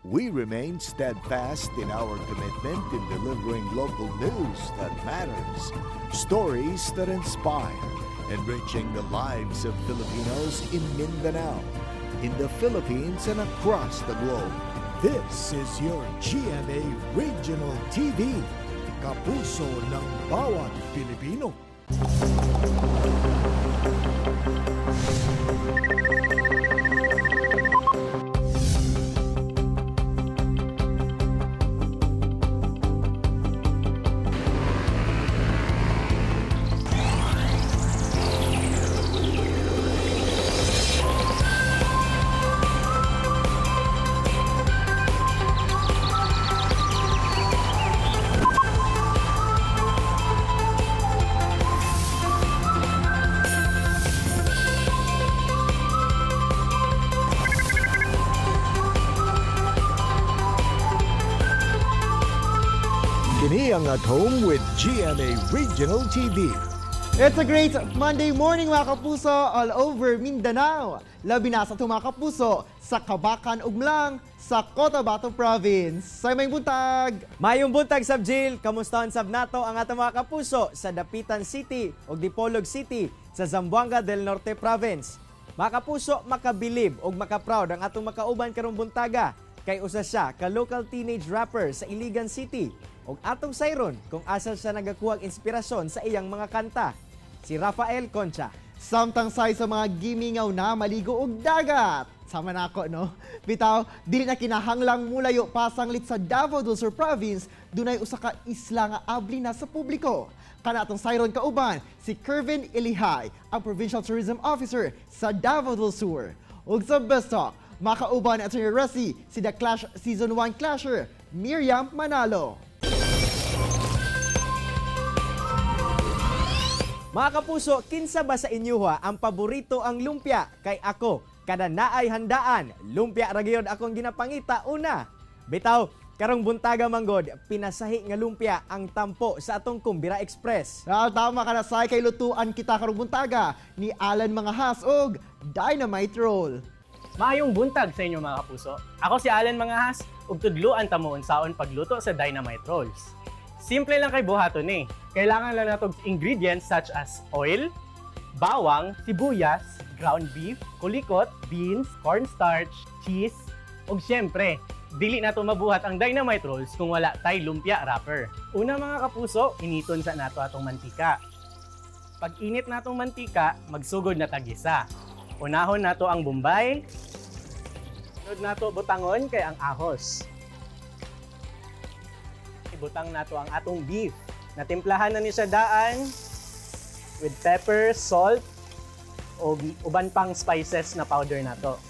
We remain steadfast in our commitment in delivering local news that matters, stories that inspire, enriching the lives of Filipinos in Mindanao, in the Philippines, and across the globe. This is your GMA Regional TV, kapuso ng bawat Pilipino. Kini ang At Home with GMA Regional TV. It's a great Monday morning, mga kapuso, all over Mindanao. Labi na sa atong mga kapuso sa Kabacan ug M'lang sa Cotabato Province. Sa may buntag! Mayong buntag, Sab Jill, kamustahan sab nato ang atong mga kapuso sa Dapitan City ug Dipolog City sa Zamboanga del Norte Province. Mga kapuso, makabilib ug makaproud ang atong makauban karong buntaga kay usa siya ka local teenage rapper sa Iligan City ug atong sayron kung asa siya nagakuha inspirasyon sa iyang mga kanta. Si Rafael Concha. Samtang say sa mga gimingaw na maligo og dagat. Sama na ako, no? Bitaw, dili na kinahanglang mulayo pa sanglit sa Davao del Sur Province, dunay usa ka isla nga abli na sa publiko. Kana atong sayron kauban, si Kervin Ilihay, ang Provincial Tourism Officer sa Davao del Sur. Ug sa Best Talk, makauban at Atty. Resi, si The Clash Season 1 Clasher, Miriam Manalo. Mga kapuso, kinsa ba sa inyo ha ang paborito ang lumpia? Kay ako, kada naay handaan, lumpia ra gyud akong ginapangita una. Bitaw, karong buntaga manggod, pinasahi nga lumpia ang tampo sa atong Kumbira Express. Ah, tama ka na, Sai, kay lutuan kita karong buntaga ni Alan Mangahas og Dynamite Roll. Maayong buntag sa inyo, mga kapuso. Ako si Alan Mangahas ug tudluan ta mo unsaon pagluto sa dynamite rolls. Simple lang kay buhaton ni. Kailangan lang nato og ingredients such as oil, bawang, sibuyas, ground beef, kulikot, beans, cornstarch, cheese, ug syempre, dili nato mabuhat ang dynamite rolls kung wala tay lumpia wrapper. Una, mga kapuso, initon sa nato atong mantika. Pag init natong mantika, magsugod na tagisa. Unahon nato ang bombay. Sunod nato butangon kay ang ahos. Ibutang nato ang atong beef. Natimplahan na ni siya daan with pepper, salt, o uban pang spices na powder nato.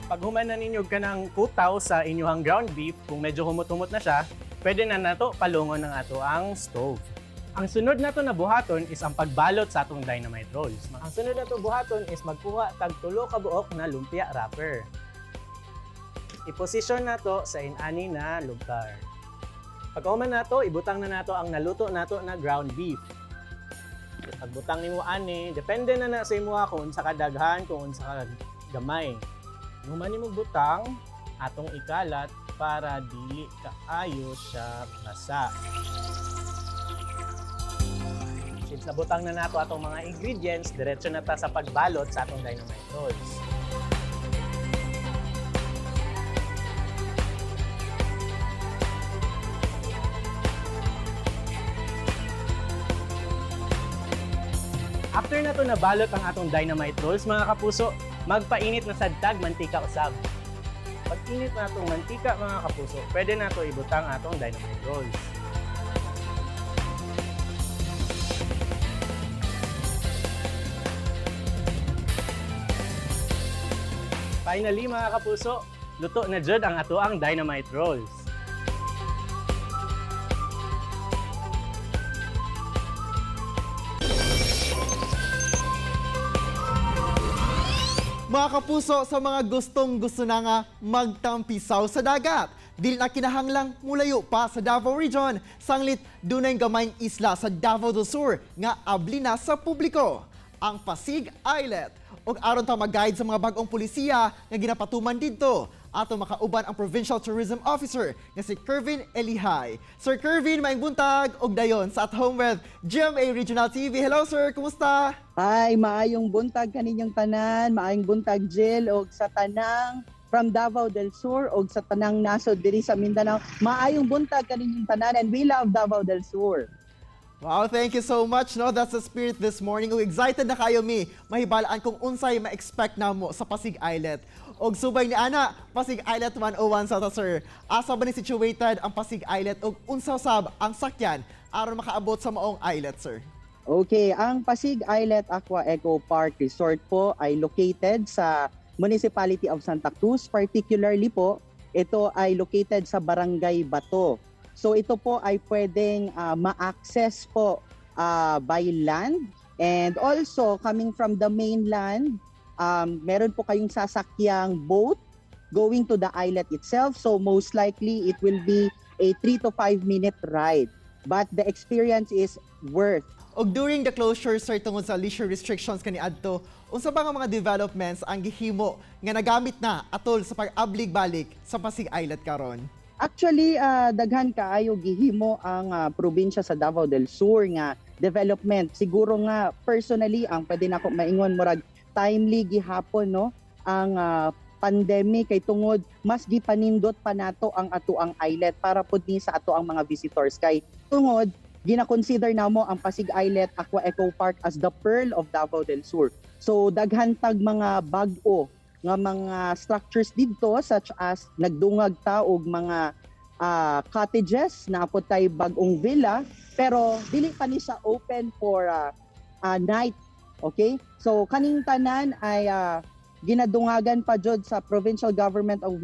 Pag human na ninyo kanang kutaw sa inyong ground beef, kung medyo humot-humot na siya, pwede na nato palungon ang ato ang stove. Ang sunod nato na buhaton is ang pagbalot sa atong dynamite rolls. Ang sunod nato buhaton is magkuha tag tulo ka buok na lumpia wrapper. I-position nato sa inani na lugar. Pagkahuman nato, ibutang na nato ang naluto nato na ground beef. Pagbutang nimo ani, depende na na sa imuha kung unsa ka daghan, kung unsa ka gamay. Human nimo butang, atong ikalat para dili kaayo siya basa. Since nabutang na nato atong mga ingredients, diretso na ta sa pagbalot sa atong dynamite rolls. After na to nabalot ang atong dynamite rolls, mga kapuso, magpainit na sad tag mantika usab. Pag init na atong mantika, mga kapuso, pwede na to ibutang atong dynamite rolls. Finally, mga kapuso, luto na jud ang atoang dynamite rolls. Mga kapuso, sa mga gustong gusto na nga magtampisaw sa dagat, dili na kinahanglang mulayo pa sa Davao Region. Sanglit, dunay gamayng isla sa Davao del Sur nga abli na sa publiko. ang Pasig Islet. Ug aron ta mag-guide sa mga bag-ong polisiya nga ginapatuman didto, ato makauban ang Provincial Tourism Officer nga si Kervin Elihay. Sir Kervin, maayong buntag ug dayon sa At Home with GMA Regional TV. Hello, sir, kumusta? Hi, maayong buntag kaninyong tanan, maayong buntag, Jill, og sa tanang from Davao del Sur og sa tanang nasod diri sa Mindanao. Maayong buntag kaninyong tanan and we love Davao del Sur. Wow, thank you so much. No, that's the spirit this morning. Ug excited na kayo mi mahibalaan kung unsay ma-expect namo sa Pasig Islet. Og subay ni ana, Pasig Islet 101 sa ta, sir. Asa ba ni situated ang Pasig Islet ug unsa sab ang sakyan aron makaabot sa maong islet, sir? Okay, ang Pasig Islet Aqua Eco Park Resort po ay located sa Municipality of Santa Cruz. Particularly po, ito ay located sa Barangay Bato. So ito po ay pwedeng ma-access po by land and also coming from the mainland, meron po kayong sasakyang boat going to the islet itself. So most likely it will be a 3 to 5 minute ride. But the experience is worth. Og during the closure, sir, tungod sa leisure restrictions kaniadto, unsa ba nga mga developments ang gihimo nga nagamit na atol sa pag-ablig balik sa Pasig Islet karon? Actually, daghan kaayo gihimo ang probinsya sa Davao del Sur nga development. Siguro nga personally ang pwede nako maingon, murag timely gihapon, no, ang pandemic kay tungod mas gipanindot pa nato ang atoang islet para pud ni sa ato ang mga visitors, kay tungod gina-consider namo ang Pasig Islet Aqua Eco Park as the pearl of Davao del Sur. So daghan tag mga bag-o nga mga structures didto, such as nagdungag ta og mga cottages, naa pod tay bag-ong villa, pero dili pa ni siya open for night, okay? So kaning tanan ay ginadungagan pa jud sa provincial government of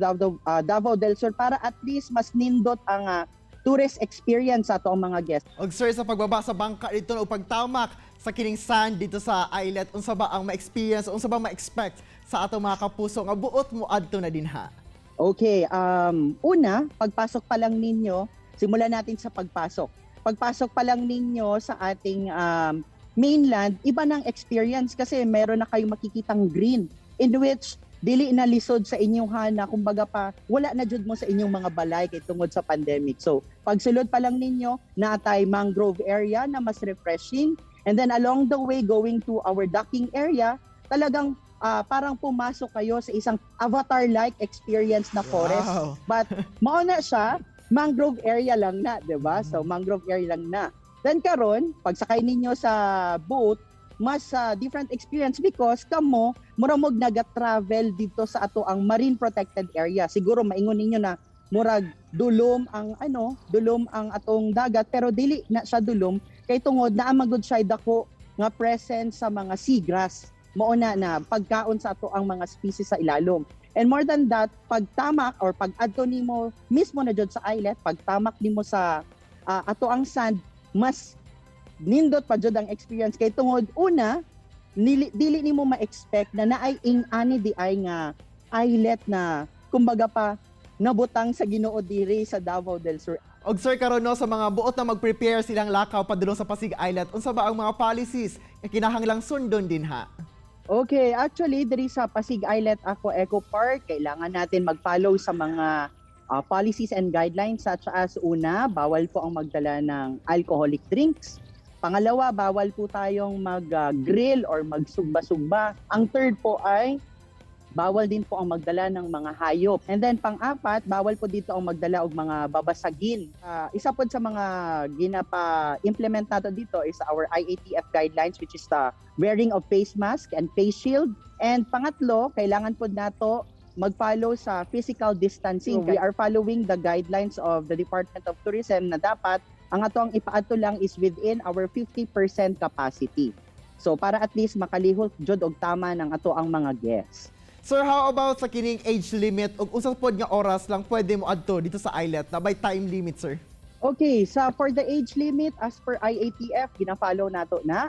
Davao del Sur para at least mas nindot ang tourist experience sa ato ang mga guests. Og sir, sa pagbaba sa bangka dito o pagtamak sa kining sand dito sa islet, unsa ba ang ma-experience, unsa ba ma-expect sa atong mga kapuso nga buot mo adto na dinha? Okay, una, pagpasok pa lang ninyo, simulan natin sa pagpasok. Pagpasok pa lang ninyo sa ating mainland, iba ng experience kasi meron na kayong makikitang green in which dili na lisod sa inyong hana, kumbaga pa wala na jud mo sa inyong mga balay kay tungod sa pandemic. So, pagsulod pa lang ninyo, naa tay mangrove area na mas refreshing, and then along the way going to our docking area, talagang parang pumasok kayo sa isang avatar-like experience na forest. But mao na siya, mangrove area lang na, 'di ba? So mangrove area lang na. Then karon, pagsakay ninyo sa boat, mas different experience because kamo mura mog naga-travel dito sa ato ang marine protected area. Siguro maingon ninyo na murag dulom ang ano, dulom ang atong dagat, pero dili na siya dulom kay tungod naa magud siya dako nga presence sa mga seagrass. Mao na na pagkaon sa ato ang mga species sa ilalom. And more than that, pagtamak or pag-adto nimo mismo na jud sa islet, pagtamak nimo sa ato ang sand, mas nindot pa jud ang experience kay tungod una, dili nimo ma-expect na naay ing-ani di ay nga islet na kumbaga pa nabutang sa Ginoo diri sa Davao del Sur. Og sir, karon, no, sa mga buot na mag-prepare silang lakaw padulong sa Pasig Islet, unsa ba ang mga policies nga kinahanglang sundon dinha? Okay, actually diri sa Pasig Islet Aqua Eco Park, kailangan natin mag-follow sa mga policies and guidelines such as una, bawal po ang magdala ng alcoholic drinks. Pangalawa, bawal po tayong mag-grill or magsugba-sugba. Ang third po ay bawal din po ang magdala ng mga hayop. And then pang-apat, bawal po dito ang magdala og mga babasagin. Isa po sa mga ginapa-implement nato dito is our IATF guidelines, which is the wearing of face mask and face shield. And pangatlo, kailangan po nato mag-follow sa physical distancing. We are following the guidelines of the Department of Tourism na dapat ang ato ang ipaadto lang is within our 50% capacity. So para at least makalihok jud og tama ng ato ang mga guests. Sir, how about sa kining age limit ug unsa pod nga oras lang pwede mo adto dito sa islet, na by time limit, sir? Okay, sa for the age limit as per IATF, gina-follow nato na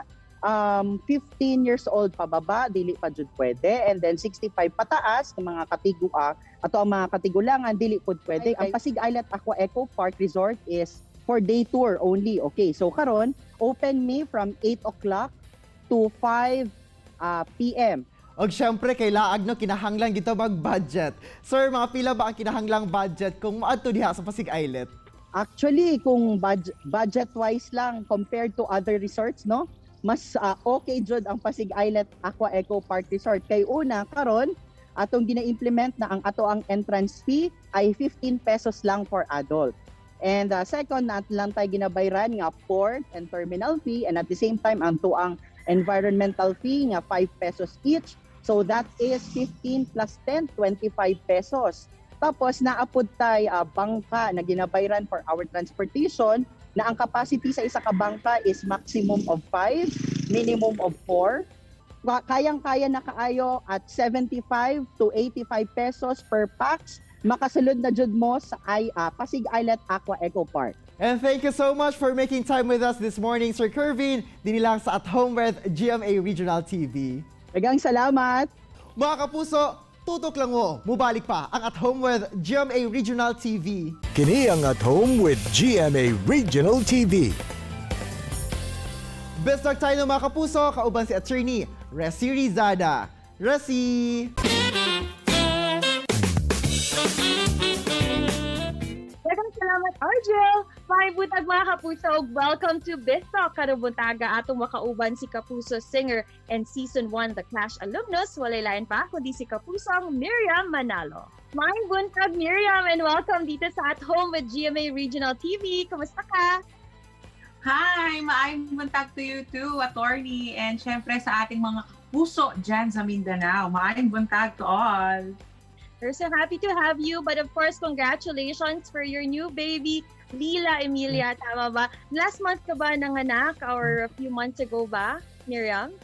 15 years old pababa dili pa jud pwede, and then 65 pataas ng mga katigua, ato ang mga katigulangan, dili pud pwede. Ang Pasig Islet Aqua Eco Park Resort is for day tour only. Okay, so karon open mi from 8 o'clock to 5 PM. Og syempre kay laag no, kinahanglan gito mag-budget. Sir, mga pila ba ang kinahanglang budget kung maadto diha sa Pasig Islet? Actually, kung budget-wise lang compared to other resorts, no? Mas okay jud ang Pasig Islet Aqua Eco Park Resort. Kay una, karon atong gina-implement na ang ato ang entrance fee ay 15 pesos lang for adult. And second, na lang tayo ginabayran nga port and terminal fee, and at the same time ang tuang environmental fee nga 5 pesos each. So that is 15 plus 10, 25 pesos. Tapos naapod tay bangka na ginabayran for our transportation na ang capacity sa isa ka bangka is maximum of 5, minimum of 4. Kayang-kaya na kaayo at 75 to 85 pesos per pax, makasulod na jud mo sa Pasig Islet Aqua Eco Park. And thank you so much for making time with us this morning, Sir Kervin. Dini lang sa At Home with GMA Regional TV. Daghang salamat! Mga kapuso, tutok lang mo. Mubalik pa ang At Home with GMA Regional TV. Kini ang At Home with GMA Regional TV. Best talk tayo ng mga kapuso, kauban si Attorney Resi Rizada. Resi! Daghang salamat, Argel! Maayong buntag, mga kapuso. Welcome to Biztalk. Karong buntaga atong makauban si Kapuso singer and Season 1 The Clash alumnus. Walay lain pa kundi si Kapusong Miriam Manalo. Maayong buntag, Miriam, and welcome dito sa At Home with GMA Regional TV. Kumusta ka? Hi! Maayong buntag to you too, attorney. And syempre sa ating mga kapuso dyan sa Mindanao. Maayong buntag to all. We're so happy to have you. But of course, congratulations for your new baby, Lila Emilia. Tama ba? Last month ka ba nanganak or a few months ago ba, Miriam?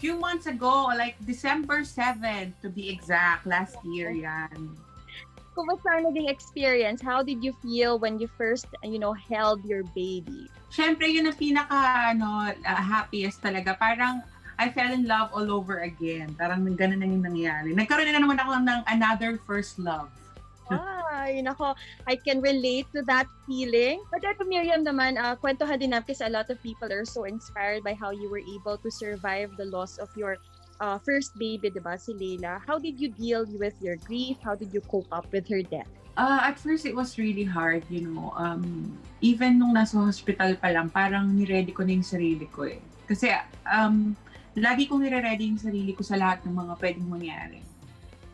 Few months ago, like December 7 to be exact, last year yan. Kumusta ang naging experience? How did you feel when you first held your baby? Syempre, yun ang pinaka ano, happiest talaga. Parang I fell in love all over again. Parang ganun na yung nangyari. Nagkaroon na naman ako ng another first love. Ay, nako, I can relate to that feeling. But eto, Miriam naman, kwentuhan din natin kasi a lot of people are so inspired by how you were able to survive the loss of your first baby, di ba, si Leila. How did you deal with your grief? How did you cope up with her death? At first, it was really hard. Even nung nasa hospital pa lang, parang niready ko na yung sarili ko eh. Kasi lagi kong nire-ready yung sarili ko sa lahat ng mga pwedeng mangyari.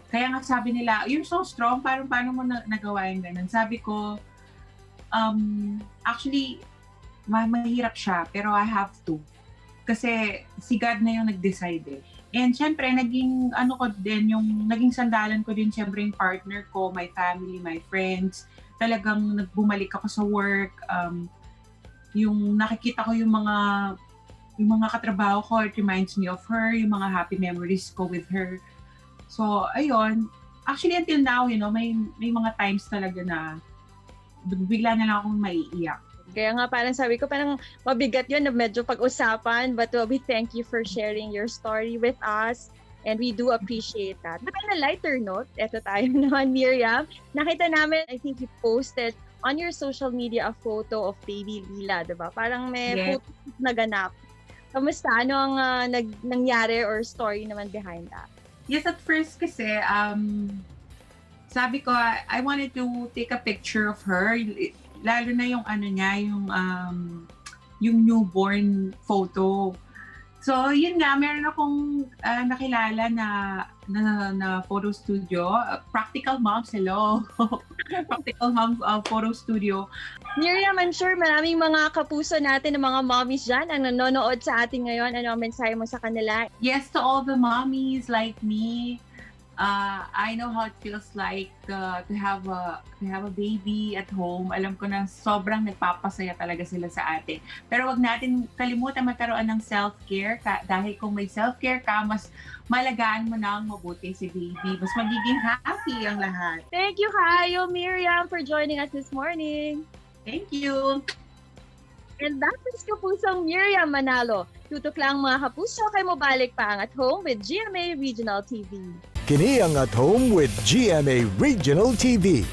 Kaya nga sabi nila, "You're so strong, parang paano mo nagawa yung ganun?" Sabi ko, actually, mahirap siya, pero I have to. Kasi si God na yung nag-decide eh. And syempre, naging ano ko din, yung naging sandalan ko din syempre yung partner ko, my family, my friends. Talagang nagbumalik ako sa work. Yung nakikita ko yung mga katrabaho ko, it reminds me of her, yung mga happy memories ko with her. So, ayun. Actually, until now, may mga times talaga na bigla na lang akong maiiyak. Kaya nga parang sabi ko, parang mabigat yun na medyo pag-usapan. But we thank you for sharing your story with us. And we do appreciate that. But on a lighter note, eto tayo naman, Miriam. Nakita namin, I think you posted on your social media a photo of baby Lila, di ba? Parang may photo shoot na ganap. Kamusta? Ano ang nangyari or story naman behind that? Yes, at first kasi, sabi ko, I wanted to take a picture of her. Lalo na yung ano niya, yung newborn photo. So, yun nga, meron akong nakilala na photo studio. Practical Moms, hello. Practical Moms photo studio. Miriam, I'm sure maraming mga kapuso natin ng mga mommies dyan ang nanonood sa atin ngayon. Ano ang mensahe mo sa kanila? Yes, to all the mommies like me, I know how it feels like to have a baby at home. Alam ko na sobrang nagpapasaya talaga sila sa atin. Pero wag natin kalimutan magkaroon ng self-care ka, dahil kung may self-care ka, mas maalagaan mo na ang mabuti si baby. Mas magiging happy ang lahat. Thank you kaayo, Miriam, for joining us this morning. Thank you! And that is Kapusong Miriam Manalo. Tutok lang, mga kapuso, kay mobalik pa ang At Home with GMA Regional TV. Kini ang At Home with GMA Regional TV.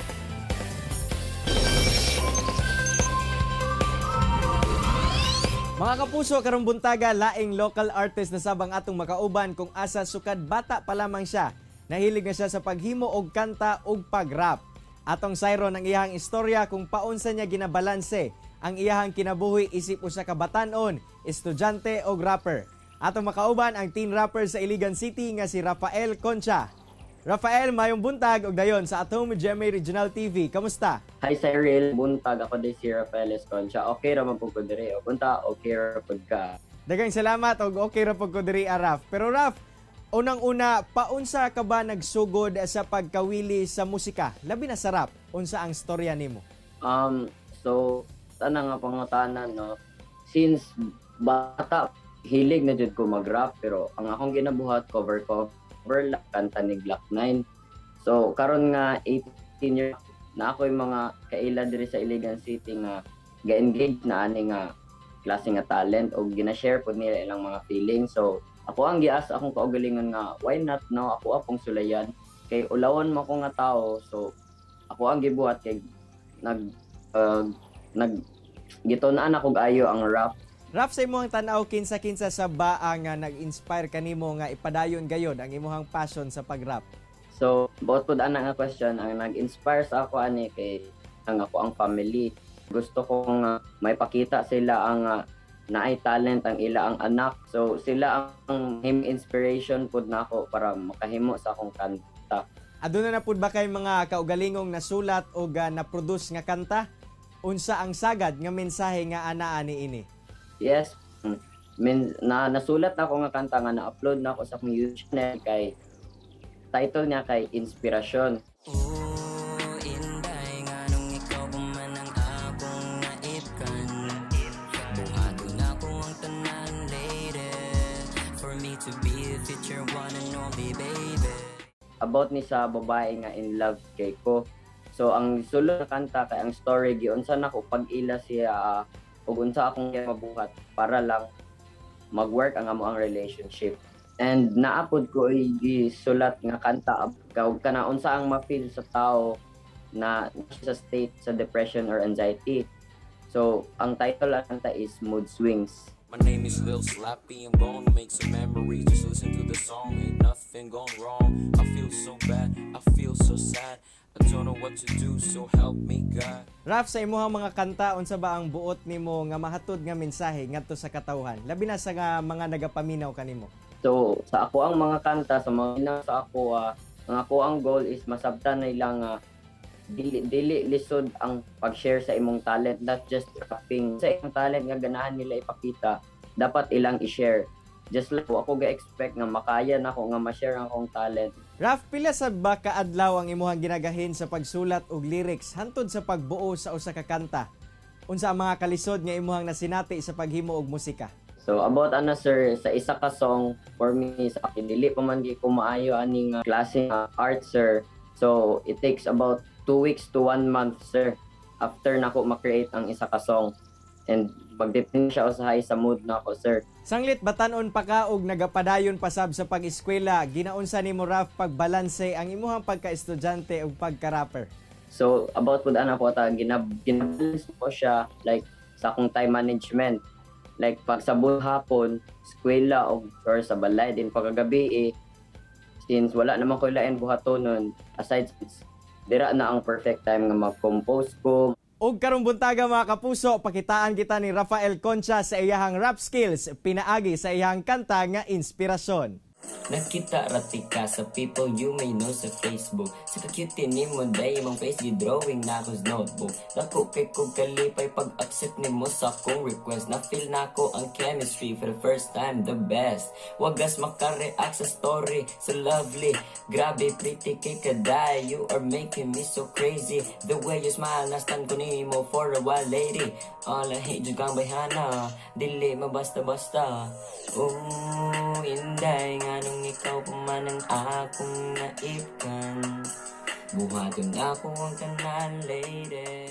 Mga kapuso, karong buntaga, laing local artist na sab ang atong makauban kung asa sukad bata pa lamang siya. Nahilig na siya sa paghimo og kanta ug pag-rap. Atong sayron ang iyahang istorya kung paunsa niya ginabalanse ang iyahang kinabuhi isip usa ka batan-on, estudyante o rapper. Atong makauban ang teen rapper sa Iligan City nga si Rafael Concha. Rafael, mayong buntag ug dayon sa At Home with GMA Regional TV. Kamusta? Hi Cyril, buntag, ako diay si Rafael Esconcha. Okay ra man pud ko diri. O punta, okay ra pud ka. Daghang salamat og okay ra pud ko diri, ah, Raf. Pero Raf, unang-una, paunsa ka ba nagsugod sa pagkawili sa musika? Labi na sa rap, unsa ang storya nimo? So ana nga pangutana, no. Since bata, hilig na jud ko mag-rap, pero ang akong ginabuhat, cover cover lang kanta ni Glock 9. So karon nga 18 years na ako, yung mga kaila diri sa Iligan City nga ga-engage na ani nga klase nga talent o gina-share pod nila ilang mga feelings. So ako ang gias akong kaugalingon nga why not, no, ako akong sulayan kay ulawon mo ko nga tao. So ako ang gibuhat kay nag gitun-an ako ayo ang rap. Raf, sa imong tan-aw, kinsa-kinsa sa ba ang nag-inspire kanimo nga ipadayon gayod ang imong passion sa pag-rap? So, buot pod ana nga question, ang nag-inspire sa ako ani kay ang ako ang family. Gusto ko nga may pakita sila ang naay talent ang ila ang anak. So, sila ang inspiration pod nako para makahimo sa akong kanta. Aduna na pud ba kay mga kaugalingong nasulat o na-produce nga kanta? Unsa ang sagad nga mensahe nga anaa ni ini? Yes. Na nasulat na ako nga kanta nga na-upload na ako sa akong YouTube channel kay title niya kay Inspirasyon. Oh, inday, nganong ikaw pa man ang akong naipkan? Buhaton ako ang tanan, lady, for me to be a future one and only baby. About ni sa babae nga in love kay ko. So ang sulod na kanta kay ang story giunsa nako pag-ila siya ug unsa akong mabuhat para lang mag-work ang amo ang relationship. And naa pod ko gisulat nga kanta kag kana unsa ang ma-feel sa tao na sa state sa depression or anxiety. So ang title ang kanta is Mood Swings. My name is Lil Slappy, I'm gonna make some memories. Just listen to the song, ain't nothing gone wrong. I feel so bad, I feel so sad. I don't know what to do, so help me God. Raf, sa imuhang mga kanta, unsa ba ang buot nimo nga mahatod nga mensahe ngadto sa katawhan? Labi na sa nga mga nagapaminaw kanimo. So sa ako ang mga kanta sa mga ina sa ako, ang ako ang goal is masabtan nila nga dili dili lisod ang pag-share sa imong talent, not just rapping. Sa imong talent nga ganahan nila ipakita, dapat ilang i-share. Just like ako ga-expect nga makaya na ako nga ma-share ang akong talent. Raf, pila sa ba kaadlaw ang imuhang ginagahin sa pagsulat og lyrics hantod sa pagbuo sa usa ka kanta? Unsa ang mga kalisod nga imuhang nasinati sa paghimo og musika? So about ano, sir, sa isa ka song, for me, sa akin, dili pa man ko maayo aning klase nga art, sir. So it takes about 2 weeks to one month, sir, after nako ma-create ang isa ka song. And pagdepende siya usahay sa mood nako, sir. Sanglit batan-on pa ka og nagapadayon pa sab sa pag-eskwela, ginaunsa nimo, Raf, pagbalanse ang imuhang pagka-estudyante ug pagka-rapper? So about pud ana po ta, ginabalance ko siya like sa akong time management. Like pag sa buong hapon, eskwela o or sa balay din, pagkagabi eh, since wala naman ko lain buhatonon aside, dira na ang perfect time nga mag-compose ko. Ug karong buntaga, mga kapuso, pakitaan kita ni Rafael Concha sa iyahang rap skills pinaagi sa iyahang kanta nga Inspirasyon. Nakita rati ka sa people you may know sa Facebook. Sa ka-cute nimo day, imong face gi-drawing na ako sa notebook. Dako kay kog kalipay pag-accept nimo sa akong request. Na feel nako ang chemistry for the first time, the best. Wagas makareact sa story, so lovely. Grabe pretty kay kaday, you are making me so crazy. The way you smile, nastan ko nimo for a while, lady. All I hate jud kang bayhana, dili mabasta-basta. Oh, inday, nganong ikaw pa man ang akong naipkan? Buhaton ako ang tanan, lady.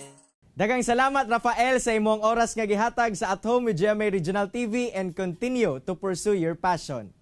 Daghang salamat, Rafael, sa imong oras nga gihatag sa At Home with GMA Regional TV and continue to pursue your passion.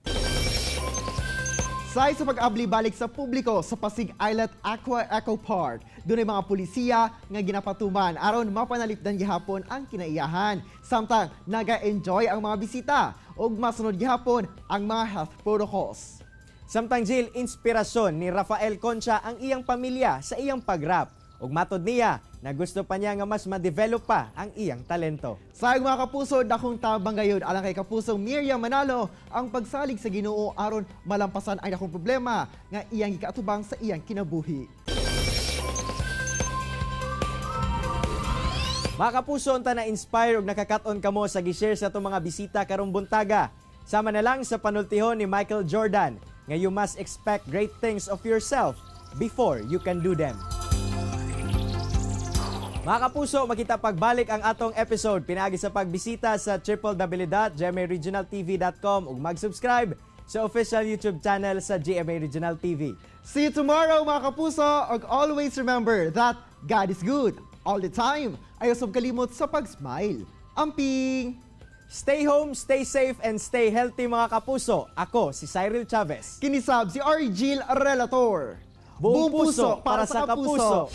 Sahay sa pag-abli balik sa publiko sa Pasig Islet Aqua Eco Park, dunay mga pulisiya nga ginapatuman aron mapanalipdan gihapon ang kinaiyahan. Samtang naga-enjoy ang mga bisita ug masunod gihapon ang mga health protocols. Samtang Jill, inspirasyon ni Rafael Concha ang iyang pamilya sa iyang pag-rap. Ug matod niya na gusto pa niya nga mas ma-develop pa ang iyang talento. Sa mga kapuso, dakong tabang gayud alang kay kapusong Miriam Manalo ang pagsalig sa Ginoo aron malampasan ang dakong problema nga iyang gikaatubang sa iyang kinabuhi. Mga kapuso, unta na-inspire ug nakakat-on kamo sa gi-share sa atong mga bisita karong buntaga. Sama na lang sa panultihon ni Michael Jordan nga you must expect great things of yourself before you can do them. Mga kapuso, makita pagbalik ang atong episode pinaagi sa pagbisita sa www.gmaregionaltv.com ug mag-subscribe sa official YouTube channel sa GMA Regional TV. See you tomorrow, mga kapuso! Ug always remember that God is good all the time. Ayaw sab kalimot sa pag-smile. Amping! Stay home, stay safe, and stay healthy, mga kapuso. Ako si Cyril Chavez. Kini sab si Argil Relator. Buong puso para sa kapuso.